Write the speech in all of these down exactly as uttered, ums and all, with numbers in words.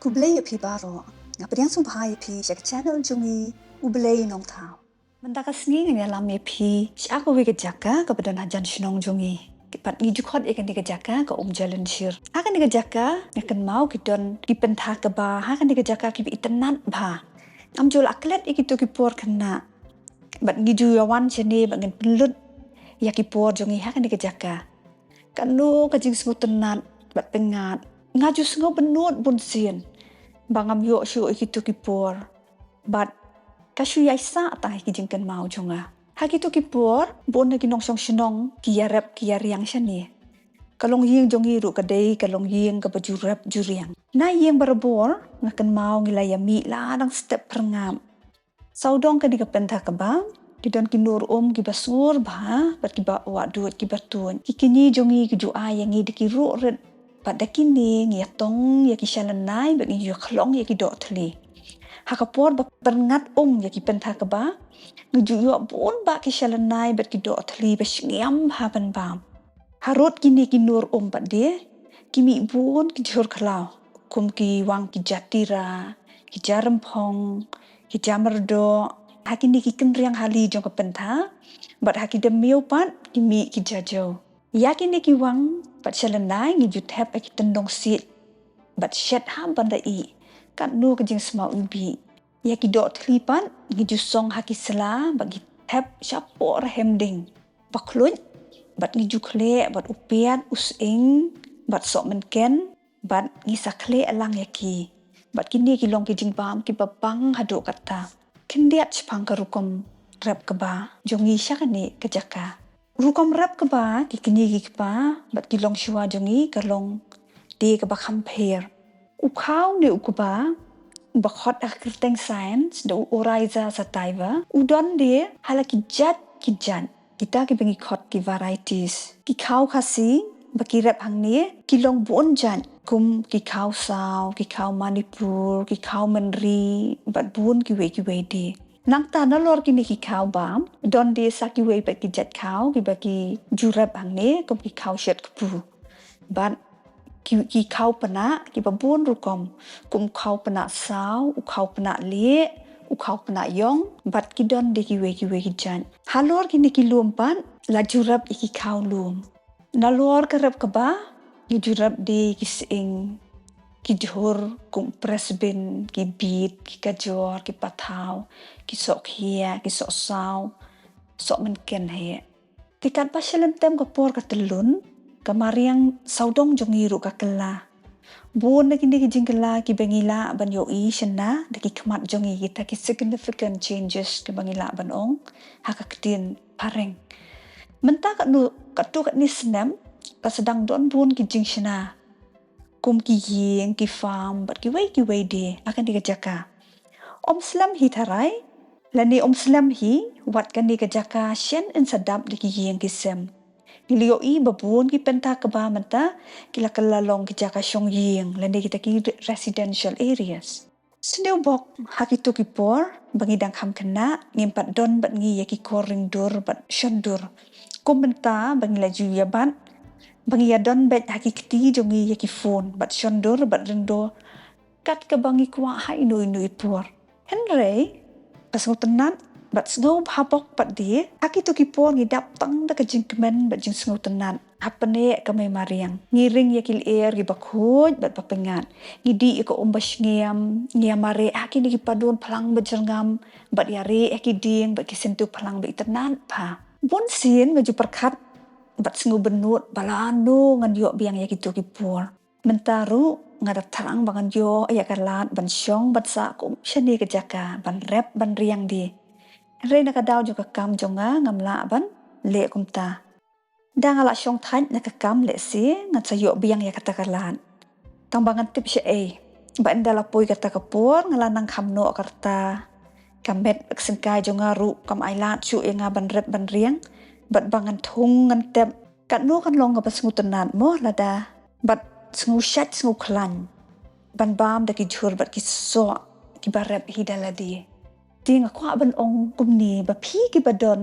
Khublei ïa phi baroh. Nga pdiang sngewbha ïa phi sha ka channel jong ngi, U Blei Nongthaw. Mynta ka sngi ngan ïalam ïa phi sha kawei ka jaka kaba don hajan shnong jong ngi. Bad ngi ju khot ïa kane ka jaka ka Um Jalenshir. Ha kane ka jaka nga kynmaw ki don ki pynthakaba ha kane ka jaka kiba itynnad bha. Ngam ju lah klet ïa kito ki por khynnah. Bad ngi ju ïawan shane bad ngin pynlut ïa ki por jong ngi ha kane ka jaka. Kano ka jingsngewtynnad bad pyngngad. Nga ju sngew bynnud bunsien ba ngam ïoh shuh ïa kito ki por. Bad ka shu ïaisah tang ha ki jingkynmaw jong nga. Ha kito ki por, bun na ki nongshong shnong ki ïarep ki ïariang shane. Ka longïing jong ngi ruh ka dei ka longïing kaba ju rep ju riang. Na ïing barabor nga kynmaw ngi la ïamih la dang step pyrngap. Sawdong kane ka pynthakaba, ki don ki nur um kiba sngur bha bad kiba wah duid kiba tuid. Ki kñi jong ngi ki ju ai ïa ngi da ki ruh rit. Bad da kine ngi ïatong ïa ki shalynai bad ngi ju ïakhlong ïa ki doh thli. Ha ka por ba pyrngat um ïa ki pynthakaba, ngi ju ïoh bun bah ki shalynai bad ki doh thli ba shngiam bha ban bam. Harud kine ki nur um pat de, ki mih bun ki jhur khlaw, kum ki wang ki jatira, ki jarymphong, ki jamyrdoh. Ha kine ki kynriang hali jong ka pyntha, bad ha ki damiaw pat ki mih ki jajew. Ïa kine ki wang bad shalynai ngi ju thep ha ki tyndong siej bad shet ha ban da ih. Katno ka jingsma u bih. Ïa ki doh thli pat ngi ju song ha ki sla bad ngi thep shapoh rhem ding. Ba khluit bad ngi ju khleh bad u piat u sying bad soh mynken. Bad ngi sa khleh lang ïa ki. Bad kine ki long ki jingbam kiba bang haduh katta. Khyndiat shaphang ka rukom rep kba jong ngi sha kane ka jaka. Rukom rep kba ki kñi ki kpa bad ki longshuwa jong ngi ka long te kaba kham pher. U khaw ne u kba uba khot ha ka kyrteng science da u Oryza sativa u don de ha la ki jait ki jait. Kita kiba ngi khot ki varieties. Ki khaw Khasi ba ki rep hangne ki long bun jait kum ki khaw saw, ki khaw Manipur, ki khaw Mynri bad bun kiwei kiwei de. Nangta nalor kine ki khaw bam don de sa kiwei bad ki jait khaw kiba ki ju rep hangne kum ki khaw shet kpu. Bad ki, ki khaw pnah kiba bun rukom kum u khaw pnah saw, u khaw pnah lieh, u khaw pnah ïong bad ki don de kiwei kiwei ki jait. Halor kine ki lum pat la ju rep ïa ki khaw lum. Nalor ka rep kba ngi ju rep de ki sying, ki jhur kum u pressbin, ki bit, ki kajor, ki pathaw, ki soh khia, ki soh saw, soh mynken heh. Te katba sha lyntem ka por ka tyllun, ka mariang sawdong jong ngi ruh ka kylla. Bun na kine ki jingkylla kiba ngi lah ban ïohi shynna da ki khmat jong ngi, kita ki significant changes kiba ngi lah ban ong ha ka ktien phareng. Mynta katno katto katne snem ka sdang don bun ki jingshna kum ki ïing, ki farm bad kiwei kiwei de ha kane ka jaka. Ym slem hi tharai lane ym slem hi wat kane ka jaka shen yn sa dap da ki ïing ki sem. Ngi la ïohi ba bun ki pynthakba mynta ki la kylla long ki jaka shong ïing lane kita ki re-, residential areas. Sniewbok ha kito ki por ba ngi dang kham khynnah ngim pat don bad ngi ïa ki kor ring dur bad shon dur. Kum mynta ba ngi la ju ïa bat ba ngi ïa don beit ha ki kti jong ngi ïa ki phone bad shon dur bad ring dur. Kat kaba ngi kwah ha ino ino i por. Hynrei ka sngewtynnad bad sngewbha bok pat de ha kito ki por ngi dap tang da ka jingkmen bad jingsngewtynnad. Hapdeng ka mei mariang ngi ring ïa ki lyer kiba khuid bad ba pyngngad. Ngi dih ïa ka um ba shngiam, ngi ïa mareh ha kine ki padun phlang ba jyrngam bad ïa reh ha ki dieng bad ki syntiew phlang ba itynnad bha. Bun sien nga ju pyrkhat bad sngew bynnud ba lano ngan ïoh biang ïa kito ki por. Mynta ruh nga da thrang ba ngan ïoh ïa ka lad ban shong ban sah kum shane ka jaka ban rep ban riang de. Hynrei na ka daw jong ka kam jong nga ngam lah ban leh kumta. Da nga la shong thait na ka kam lehse ngan sa ïoh biang ïa kata ka lad. Tang ba ngan tip shaei ba ynda la poi kata ka por nga la nang kham noh ka rta. Ka met ka syngkai jong nga ruh kam ai lad shuh ïa nga ban rep ban riang bad ba ngan thung ngan tep. Katno kan long kaba sngewtynnad mo lada bad sngew shait sngew khlaiñ ban bam da ki jhur bad ki soh kiba rep hi da lade. Te nga kwah ban ong kumne ba phi kiba don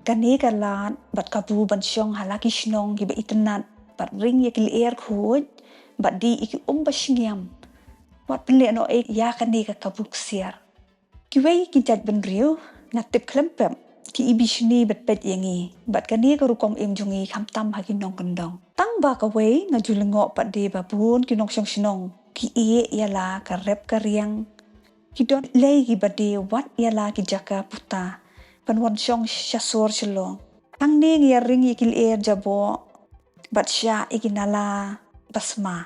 kane ka lad bad kabu ban shong ha la ki shnong kiba itynnad bad ring ïa ki lyer khuid bad dih ïa ki um ba shngiam. Wat pynleh noh ei ïa kane ka kabu ksiar. Kiwei ki jait bynriew, nga tip khlem pep, ki ibishni bad peit ïa ngi bad kane ka rukom im jong ngi khamtam ha ki nongkyndong. Tang ba kawei nga ju lyngngoh pat de ba bun ki nongshong shnong ki ïeh ïa la ka rep ka riang. Ki don lei kiba die wat ïa la ki jaka puta ban wan shong sha sor sha long. Hangne ngi ïaring ïa ki lyer jaboh bad shah ïa ki nala basma.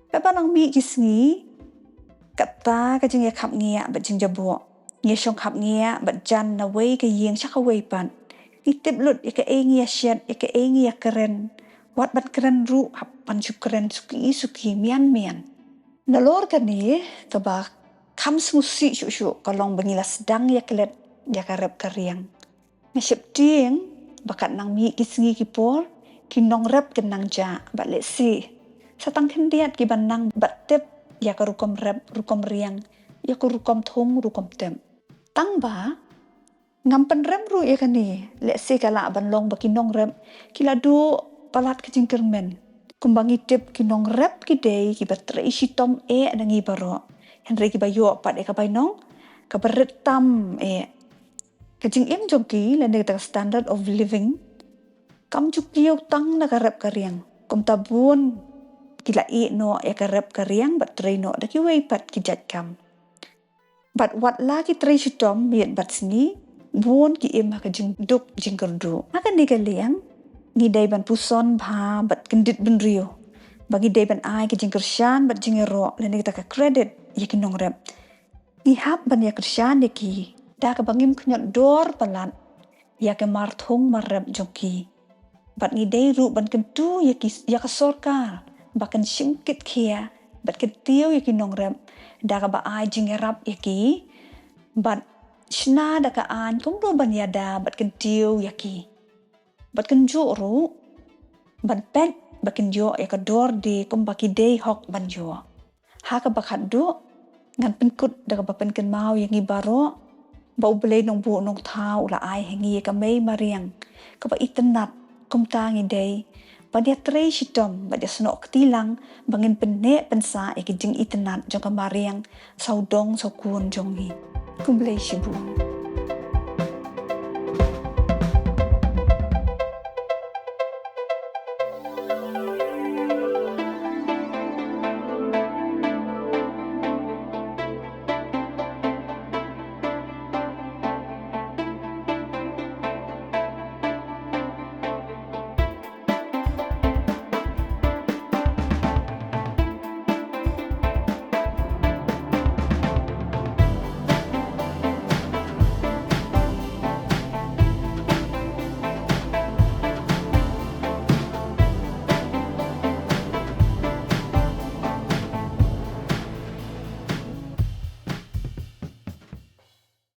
Haba nang mih ki sngi, kata ka jingïakhapngiah bad jingjaboh, ngi shong khapngiah bad jan na wei ka ïing sha kawei pat. Ngi tip lut ïa kaei ngi ïa shet, ïa kaei ngi ïa kren. Wat ban kren ruh, hap ban shu kren suki suki, mian mian. Nalor kane, kaba kham sngewsih shuh shuh ka long ba ngi la sdang ïa klet ïa ka rep ka riang. Nga sheptieng ba kat nang mih ki sngi ki por, ki nongrep kin nang jah bad lehse sa tang khyndiat kiban nang bad tip ïa ka rukom rep rukom riang, ïa ka rukom thung rukom tep. Tang ba ngam pynrem ruh ïa kane, lehse ka lah ban long ba ki nongrep ki la duh palat ka jingkyrmen. Kumba ngi tip, ki nongrep ki dei kiba trei shitom eh na ngi baroh, hynrei kiba ïoh pat ïa ka bainong kaba rit tam eh. Ka jingim jong ki lane kata ka standard of living kam ju kiew tang na ka rep ka riang. Kumta bun ki la ïeh noh ïa ka rep ka riang bad trei noh da kiwei pat ki jait kam. Bad wat la ki trei shitom miet bad sngi, bun ki im ha ka jingduk jingkyrduh. Ha kane ka liang, ngi dei ban puson bha bad kyndit bynriew ba ngi dei ban ai ka jingkyrshan bad jingïaroh lane kata ka credit ïa ki nongrep. Ngi hap ban ïa kyrshan ïa ki da kaba ngim kynñiot dor palat ïa ka mar thung mar rep jong ki. Bad ngi dei ruh ban kyntu ïa ki, ïa ka sorkar ba kan shim kit khia bad kyntiew ïa ki nongrep da kaba ai jingïarap ïa ki bad shna da ka aiñ kumno ban ïada bad kyntiew ïa ki. Bad kynjuh ruh ban peit ba kin ïoh ïa ka dor die kumba ki dei hok ban ïoh. Ha kaba khatduh, ngan pynkut da kaba pynkynmaw ïa ngi baroh ba U Blei Nongbuh Nongthaw u la ai ha ngi ïa ka mei mariang kaba itynnat. Kumta ngi dei ban ïa trei shitom bad ïa snoh kti lang ba ngin pynneh pynsah ïa ki jingitynnat jong ka mariang sawdong sawkun jong ngi. Khublei shibun.